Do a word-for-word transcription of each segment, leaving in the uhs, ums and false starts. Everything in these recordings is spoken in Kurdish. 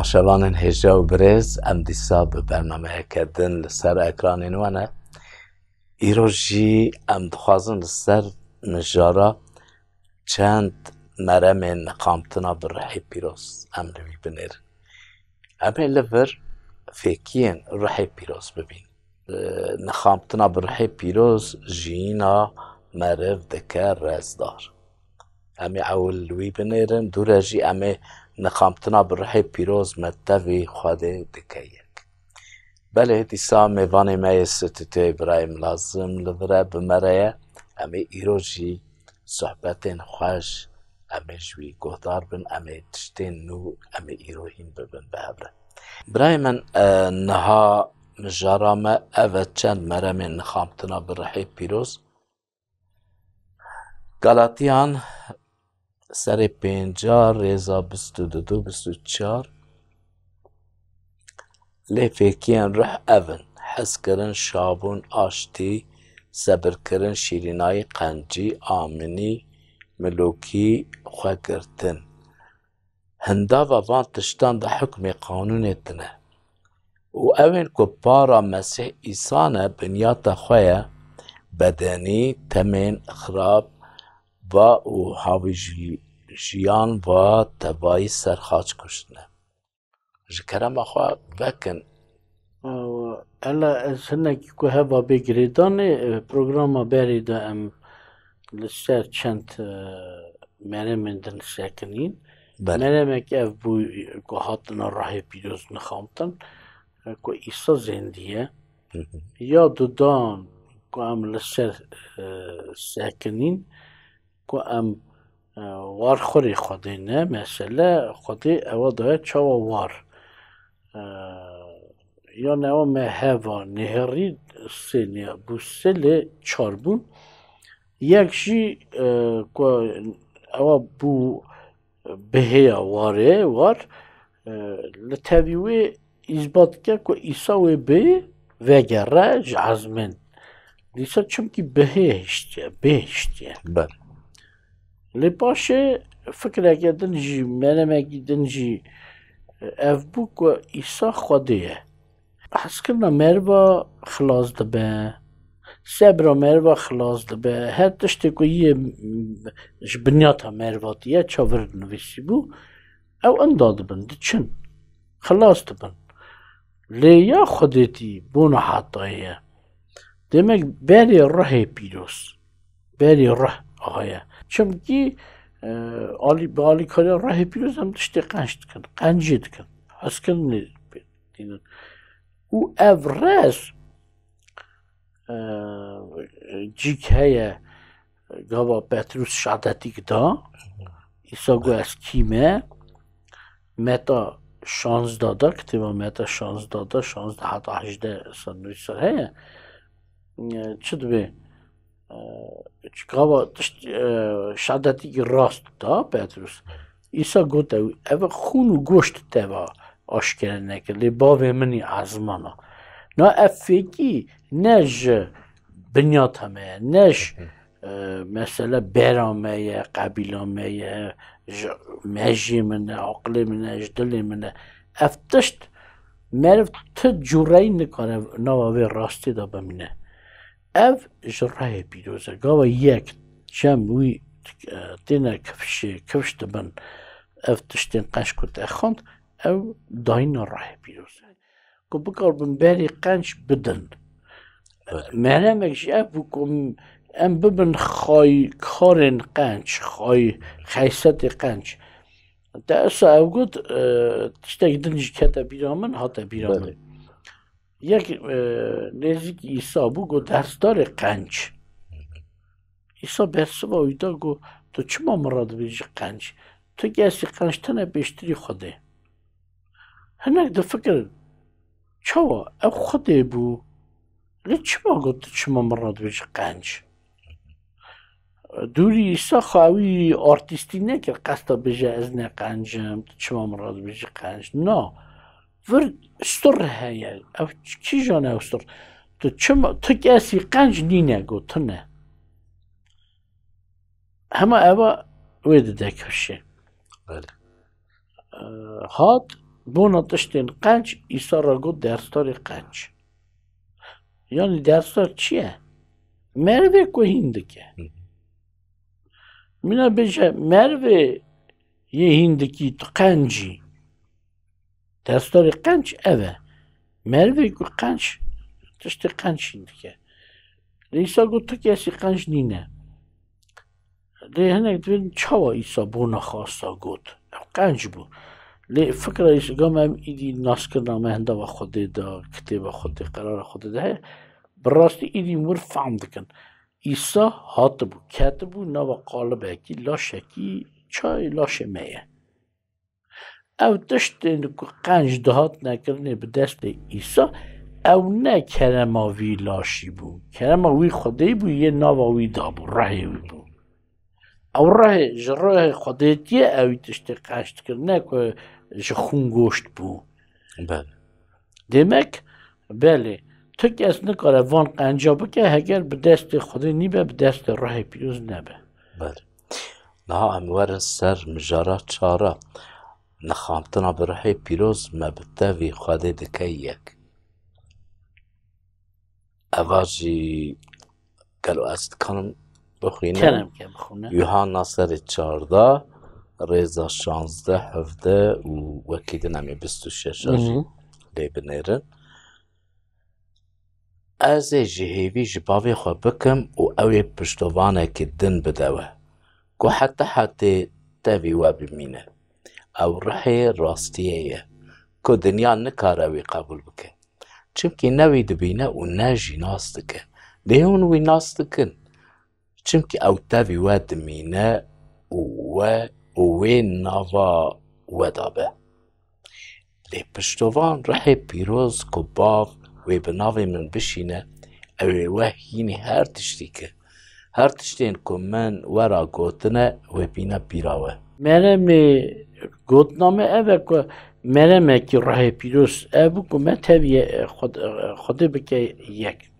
Şevanên hêja û birêz, em dîsa bi bernameyeke din li ser ekranên we ne. Îro jî em dixwazin li ser mijara çend meremên nixamtina bi rihê pîroz em li wî binêrin. Em ê li vir fêkiyên rihê pîroz bibîn. Nixamtina bi rihê pîroz jiyîna meriv dike rezdar. Em ê ewil li wî binêrin, dû re jî em ê nixamtina bi rihê pîroz me tevî Xwedê dike yek. Belê, dîsa mêvanê me yê stûdyoyê birayê Milazim li vir e, bi me re ye. Em ê îro jî sohbetên xweş, em ê ji wî guhdar bin, em ê tiştên nû, em ê îro hîn bibin bi hev re. Birayê min, e, niha mijara me ev e, çend meremên nixamtina bi rihê pîroz. Galatiyan serê pênca, rêza bîst û du, bîst û çar. Lê fêkiyên ruh ev in: hezkirin, şabûn, aştî, sebirkirin, şîrînayî, qencî, aminî, milokî, xwegirtin. Hindava van tiştan de hukmê qanûnê tune. Û ew ên ku para Mesîh Îsa ne, binyata xwe ye, bedenî, temên xirab, va û havî jî-, jiyan va tevayî ser xaç kuştine. Ji kerema xwe vekin. Awa, ela ez hinekî ku heva bê girêdanê, e, programa berê de em li ser çend, e, meremên din sekinîn. Belê. Meremek ev bû ku hatina rihê pîroz nixamtin, e, ku Îsa zêndiye. Hı hı. Ya dudan ku em li ser, e, sekinîn, ku em, e, war xurê Xwedê ne, mesele Xwedê ewa daye çawa war. E, yan ewa me heva nêherî sê nê bû sê lê çar bûn. Yek jî, e, ku ewa bû bihêya warê war, e, li tevî wê îsbat dike ku Îsa wê bê vegere ji ezmên. Dîsa çimkî bihê hiştiye, bê hiştiye. Belê. Lê paşê fikreke din jî, meremekî din jî, e, ev bû ku Îsa Xwedê ye. Hezkirina meriva xilas dibe, sebra meriva xilas dibe, her tiştê ku yê, ji binyata meriva tî ye, çavir nivîsî bû, ew inda dibin, diçin, xilas dibin. Lê ya Xwedêtî bona hetayê ye. Demek berê rihê pîroz, berê rih aha ye. Çimkî, e, alî-, bi alîkariya rihê pîroz em tiştê qenc dikin, qencê dikin, hezkirinê pê dînin. Û ev rez, e, cîk heye, gava Petrûs şadetîk da, Îsa got, "Ez kî me?" Meta şanzda da, kitêba Meta şanzda da, şanzda heta hejdeh ser nivîsar heye. E, çi dibê? E, gava tişt, e, şadetîkî rast da Petrûs. Îsa got, "Ew, ev xûn û goşt te ve aşkere nekir, lê bavê min î ezmana." Na ev fêkî ne ji binyata me ye, ne ji, e, mesele bera me ye, qebîla me ye, ji mejiyê min e, aqilê min e, ji dilê min e. Ev tişt meriv ti cûreyî nikare nava vê rastiyê de bimîne. Ev ji rihê pîroz e. Gava yek çem wî, e, têne kifşê, kifş dibin. Ev tiştên qenc ku te xwend, ew dayîna rihê pîroz e. Ku bikaribin berê qenc bidin. Evet. Meremek jî ev bû ku em bibin xaykarên qenc, xay-, xeysetê qenc. Te esa ew got, e, tiştek din jî kete bîra min, hate bîra min. Belê. Yek, e, nêzîkî Îsa bû, got, "Dersdarê qenc." Îsa bersiva wî da, got, "Tu çima min re dibêjî qenc? Tu kesî qenc tune pêştirî Xwedê." Hinek difikirin, "Çawa? Ew Xwedê bû. Lê çima got, tu çima min re dibêjî qenc?" Dûrî Îsa xwe wî artîstî nekir, qesta bêje, "Ez ne qenc im, tu çima min re dibêjî qenc?" Na. Vir stir heye. Ev kîjan ew stir? Tu çima, tu kesî qenc nîne, got, tune. Hema eva wê dide kifşê. Belê. E, hat, Bona tiştên qenc, Îsa re got dersdarê qenc. Yanî dersdar çi ye? Merivê ku hîn dike. Mîna bêje, merivê yê hîn dikî, tu qencî. Dersdarê qenc ev e. Merivê ku qenc, tiştê qenc hîn dike. Lê Îsa got, tu kesî qenc nîne. Lê hinek dibên çawa Îsa bona xwe asta got? Ew qenc bû. Lê fikra Îsa, gama em îdî naskirina me hindava Xwedê de, kitêba Xwedê, qerara Xwedê de heye. Bi rastî îdî wir fehm dikin. Îsa hatibû, ketibû nava qalibekî, laşekî, çayê laşê me ye. Ew tiştên ku qenc dihatine kirinê bi destê Îsa, ew ne kerema vî laşî bû. Kerema wî Xwedê bû, yê nava wî dabû, ruhê wî bû. Ew ruhê, ji ruhê Xwedêtiyê ewî tiştê qenc dikir, ne ku ji xûn goşt bû. Belê. Demek, belê, tu kes nikare van qenca bike, heger bi destê Xwedê nîbe, bi destê ruhê pîroz nebe. Belê. Niha em werin ser mijara çara. Nixamtina bi ruhê pîroz me bi tevî Xwedê dike yek. Eva jî gelo ez dikanim bixwînim? Kerem ke, bixwîne. Yuhanna serê çardeh, rêza şazdeh, hevdeh û wekî din em ê bîst û şeş jî Hı hı. lê binêrin. Ez ê ji hêvî ji bavê xwe bikim û ew ê piştovanekî din bide we, ku heta hetê tevî we bimîne. Ew ruhê rastiyê ye, ku dinya nikare wî qebûl bike. Çimkî ne wî dibîne û ne jî nas dike. Lê hûn wî nas dikin, çimkî ew tevî we dimîne û we û wê nava we de be. Lê piştovan ruhê pîroz ku bav wê bi navê min bişîne, ew ê we hînî her tiştî ke. Her tiştên ku min we ra gotine, wê bîne bîra we. Meremê gotina me ev e ku meremekî ruhê pîroz ev bû ku me tevî Xwed-, Xwedê bike yek.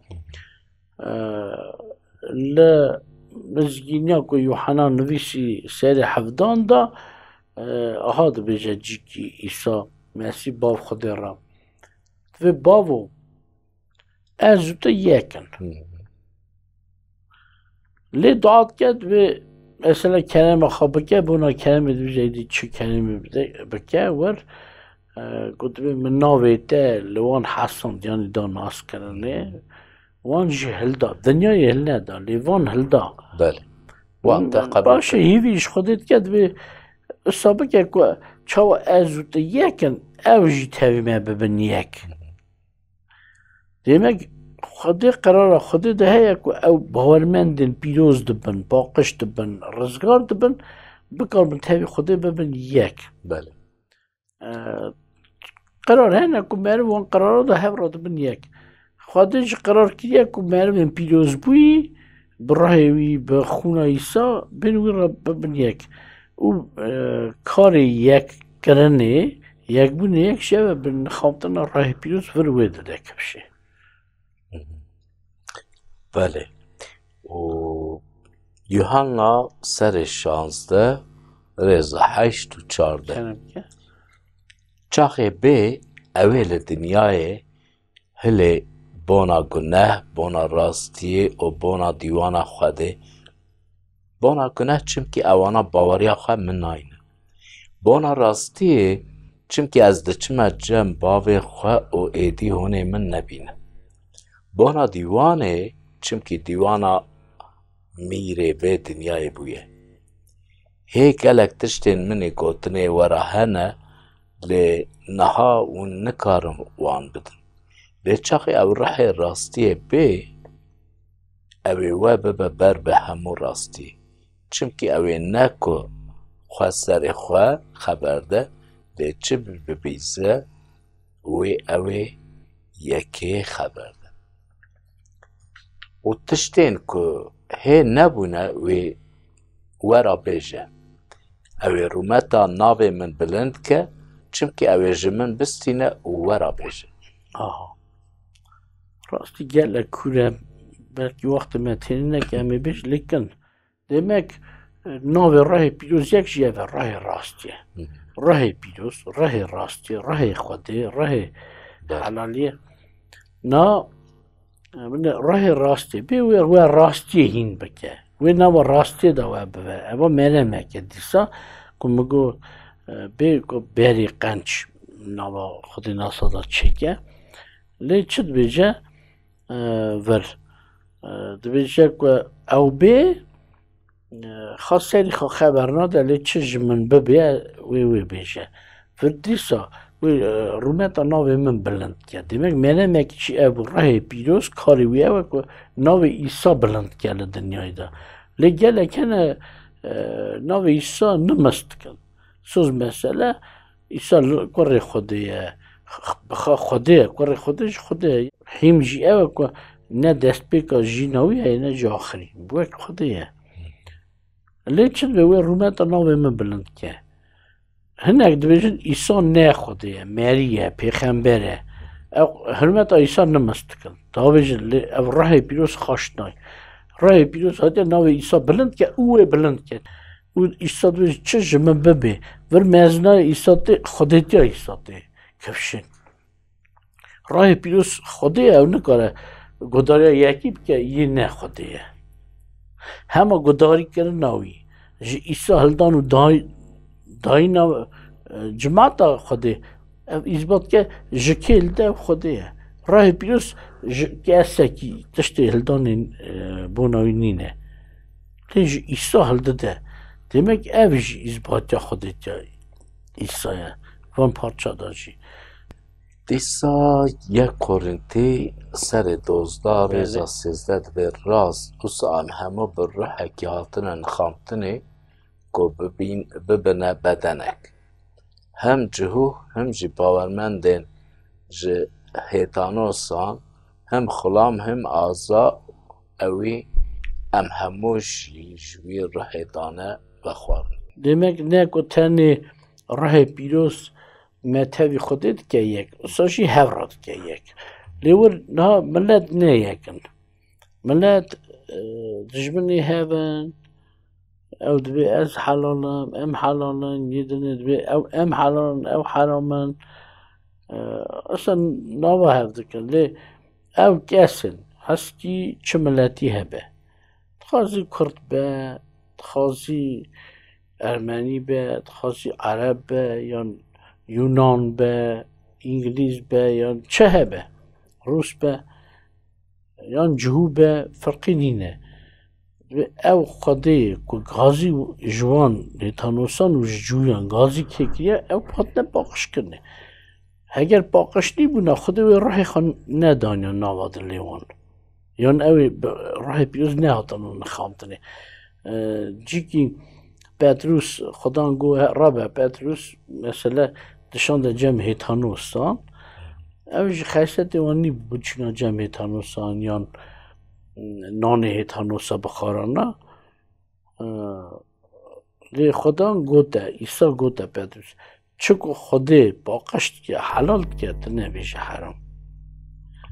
Li Mizgîniya ku Yuhena nivîsî serê hevdan de, aha dibêje cîkî Îsa Mesîh Bav Xwedê re. Divê, Bavo, ez û tu yek in. Hmm. Lê dua dike, divê mesela kerema xwe bike, bona keremê dibêje êdî çi keremê bide, bike, wer, e, ku divê min navê te li wan hesand, yanî da naskirinê. Wan jî hilda. Dinyayê hilneda, lê van hilda. Belê. Wan te qebûl Baş e, kir. Hîvî ji Xwedê dike, divê wisa bike ku çawa ez û tu yek in, ew jî tevî me bibin yek. Demek Xwedê, qerara Xwedê de heye ku ew bawermendên pîroz dibin, paqij dibin, rizgar dibin, bikarin tevî Xwedê bibin yek. Belê. E, qerar hene ku meriv wan qerara de hev re dibin yek. Xwedê jî qerar kiriye ku merivên pîrozbûyî bi ruhê wî, bi xûna Îsa bên wî re bibin yek. Û, e, karê yekkirinê, yekbûnê yek jî ev e, bi nixamtina ruhê pîroz vir wê dide kifşê. Belê. Û Yuhanna serê şazdeh, rêza heşt û çardeh. Kerem ke. Çaxê bê ew ê li dinyayê hilê bona guneh, bona rastiyê û bona dîwana Xwedê. Bona guneh, çimkî ewana baweriya xwe min nayne. Bona rastiyê, çimkî ez diçime cem bavê xwe û êdî hûnê min nebîne. Bona dîwanê, çimkî dîwana mîrê vê dinyayê bûye. Hê gelek tiştên min ê gotinê we re hene, lê niha hûn nikarin wan bidin. Lê çaxê ew ruhê rastiyê bê, ew ê we bibe ber bi hemû rastî. Çimkî ew ê ne ku xwe serê xwe xeber de, lê çi bibîze wê ew ê yekê xeber de. Û tiştên ku hê nebûne wê we ra bêje. Ew ê rûmeta navê min bilind ke, çimkî ew ê ji min bistîne û we ra bêje. Aha. Rastî gelek kûr e, belkî wextê me tênîne ke em ê bêj, lêkin demek Navê rehê pîroz yek jî ev e, rehê rastiyê. Hı hı. Rehê pîroz, rehê rastiyê, rehê Xwedê, rehê Belê. helaliyê. Na, e, bine, rehê rastiyê. Bê wê, wê rastiyê hîn bike. Wê nava rastiyê de we bive. Eva meremeke dîsa ku min got, e, bê ku berî qenc nava Xwedê nasa de çêke. Lê çi dibêje, e, vir? E, dibêje ku ew bê, e, xwe serî xwe xeber nade, lê çi ji min bibe, wê, wê bêje. Vir dîsa, wê, e, rûmeta navê min bilind ke. Demek meremekî jî ev bû, rehê pîroz, karê wî ew e ku navê Îsa bilind ke li dinyayê de. Lê gelek hene, e, navê Îsa nimis dikin. Soz mesele, Îsa li, kurê Xwedê ye. X-, x-, bi xwe Xwedê ye. Kurê Xwedê jî Xwedê ye. Hîm jî ew e ku ne destpêka jîna wî heye, ne jî axirî. Wek Xwedê ye. Lê çi dibe wê rûmeta navê min bilind ke? Hinek dibêjin Îsa ne Xwedê ye, Merî ye, pêxember e. Ew hurmeta Îsa nimis dikin. Dawêjin lê ev rehê pîroz xaş nayê. Rehê pîroz hatiye navê Îsa bilind ke û wê bilind ke. Û Îsa dibêje çi ji min bibê. Vir mezinayê Îsa tê, xwedêtiya Îsa tê. Kifşin. Rehê pîroz Xwedê ye, ew nikare godariya yekî bike, yê ne Xwedê ye. Hema godarîkirina wî ji Îsa hildan û day-, dayîna, e, cimata Xwedê, ev îsbat ke ji kê li de ew Xwedê ye. Rehê pîroz ji kesekî tiştê hildanê, e, bona wî nîne. Lê ji Îsa hildide. Demek ev jî îsbatiya Xwedêtiya Îsa ye. Van parça de jî. Dîsa yek Korintî serê dozdeh Belê. rêza sêzdeh dibê rast, wisa em hemû bi ruhekî hatine nixamtinê ku bibîn-, bibine bedenek. Hem cihû, hem jî bawermendên ji hêtanosan, hem xulam, hem aza ewî, em hemû jî ji wî ruhê dane vexwarin. Demek ne ku tenê ruhê pîroz me tevî Xwedê dike yek, wisa jî hev re dike yek. Lê wir niha milet ne yek in. Milet, e, dijminê hev in, ew dibê ez helal im, em helal in, yê dinê dibê ew, em helal in, ew heram in. E, eslên nava hev dikin. Lê ew kes in, heskî çi miletî hebe. Dixwazî Kurd be, dixwazî Ermenî be, dixwazî Ereb be, yan Yunan be, Îngilîz be, yan çi hebe, Rûs be, yan cihû be, ferqî nîne. Ew Xwedê ku gazî ji wan hêtanosan û ji cihûyan gazî kê kiriye, ew hatine paqij kirine. Heger paqij nîbûna, Xwedê wê ruhê xwe nedaniya nava dilê wan. Yan ew ê bi ruhê pîroz nehatine nixamtinê. E, cîkî Petrûs, Xudan got, he, rabe, Petrûs, mesele, dişande cem hêtanosan. Ew ji xesetê wan nîbû biçûna cem hêtanosan yan nanê hêtanosa bixwarana. E, lê Xudan gote, Îsa gote Petrûs, çi ku Xwedê paqij dike, helal dike, tu nebêje heram.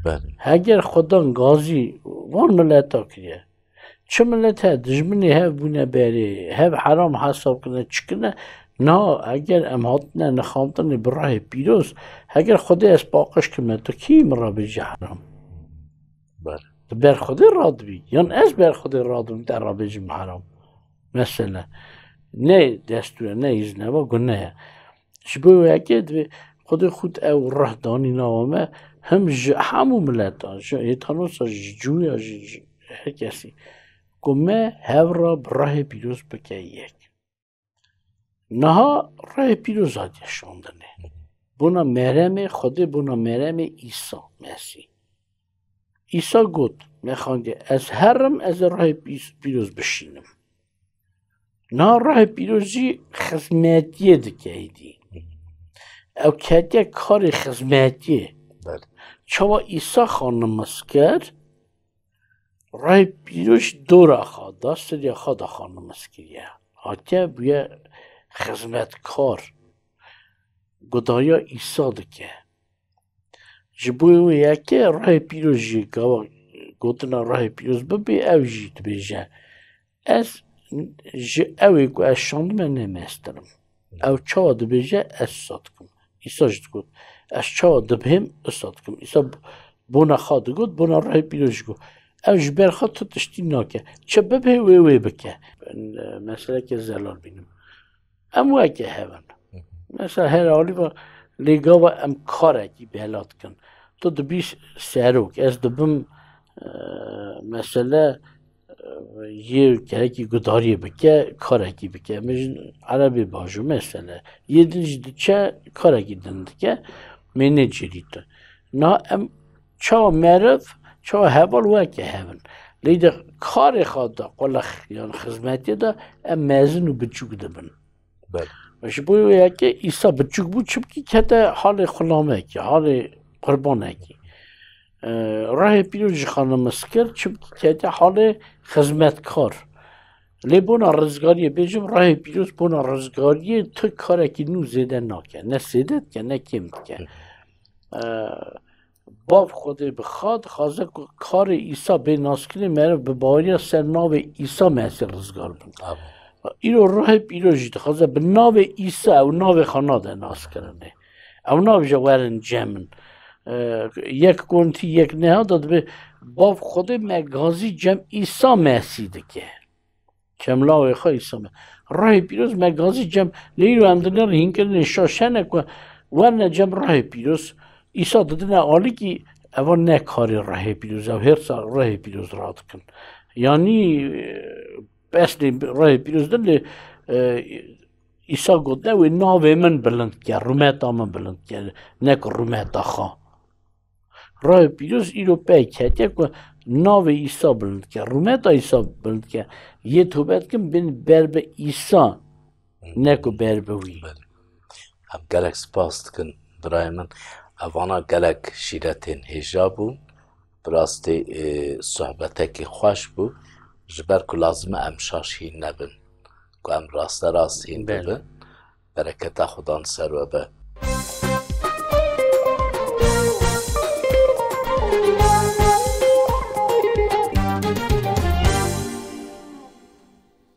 Belê. Heger Xudan gazî wan mileta kiriye, çi milet he, dijminê hev bûne berê, hev heram hesab kirine, çi kirine, niha eger em hatine nixamtinê bi rehê pîroz, heger Xwedê ez paqij kirime, tu kî min re bêje heram? Belê. Tu ber Xwedê radibî, yan ez ber Xwedê radibim, te re bêjim heram. Mesele. Ne destûr e, ne îzne, va gune ye. Ji bo wê yekê divê Xwedê xût ew reh danî nava me, him ji hemû mileta, ji hêtanosa, ji cûya, ji, ji her kesî, ku me hev re bi rehê pîroz bike yek. Niha rehê pîroz hatiye şandinê. Bona meremê Xwedê, bona meremê Îsa Mesîh. Îsa got, mexange, ez herim, ez ê rehê pîs-, pîroz bişînim. Niha rehê pîroz jî xizmetiyê dike êdî. Ew ketiye karê xizmetiyê. Belê. Çawa Îsa xwe nimis kir, rehê pîroz dora xwe da, siriya xwe da xwe nimis kiriye. Hatiye bûye xizmetkar. Godariya Îsa dike. Ji bo wê yekê rehê pîroz jî gava gotina rehê pîroz bibê, ew jî dibêje, ez ji ew ê ku ez şandime ne mestir im. Ew çawa dibêje, ez wisa dikim. Îsa jî digot, ez çawa dibihêm, wisa dikim. Îsa bona xwe digot, bona Ruhê Pîroz jî got. Ew ji ber xwe tu tiştî nake. Çi bibihê wê wê bike. Meseleke zelal bînim. Em weke hev in. Mesela her alî ve lê gava em karekî bela dikin. Tu dibî serok, ez dibim, e, mesele, e, yê gerekî gudariyê bike, karekî bike. Min jî erebê bajû mesele. Yê din jî diçe karekî din dike. Mênê cêrî tu. Niha em çawa meriv, çawa heval weke hev in. Lê de karê xwe de, qulix yan xizmetê de em mezin û biçûk dibin. Belê. Ji bo yekê Îsa biçûk bû, çimkî kete halê xulamekî, halê qurbanekî. E, Rehê Pîroz ji xanimiskir, çimkî kete halê xizmetkar. Lê bona rizgariyê, bêjim, Rehê Pîroz bona rizgariyê tu karekî nû zêde nake. Ne zêde dike, ne kêm dike. E, Bav Xwedê bi xwe dixwaze ku karê Îsa bê naskirinê, meriv bi baweriya ser navê Îsa Mesîh rizgar bin. Amin. Îro Ruhê Pîroz jî dixwaze bi navê Îsa ew navê xwe nade naskirinê. Ew nabêje werin cem min. E, yek Korintî yek neha de dibê Bav Xwedê me gazî cem Îsa Mesîh dike. Cem lawê xwe Îsa me. Rehê Pîroz me gazî cem lê îro em dine rihînkirinê şaş hene ku werne cem Rehê Pîroz. Îsa didine alîkî eva ne karê Rehê Pîroz ew hêrsa Rehê Pîroz radikin. Yanî, e, eslê Rehê Pîroz din lê, e, Îsa got, ne wê navê min bilind ke, rûmeta min bilind ke, ne ku rûmeta xwe. Rayê Pîroz îro pey ketiye ku navê Îsa bilind ke, rûmeta Îsa bilind ke. Yê tobe dikin bên ber bi Îsa, ne ku ber bi wî. Belê. Em gelek spas dikin birayê min. Evana gelek şîretên hêja bûn. Bi rastî, e, sohbetekî xweş bû. Ji ber ku lazim e em şaş hîn nebin. Ku em raste rast hîn Belê. bibin. Bereketa Xudan ser we be.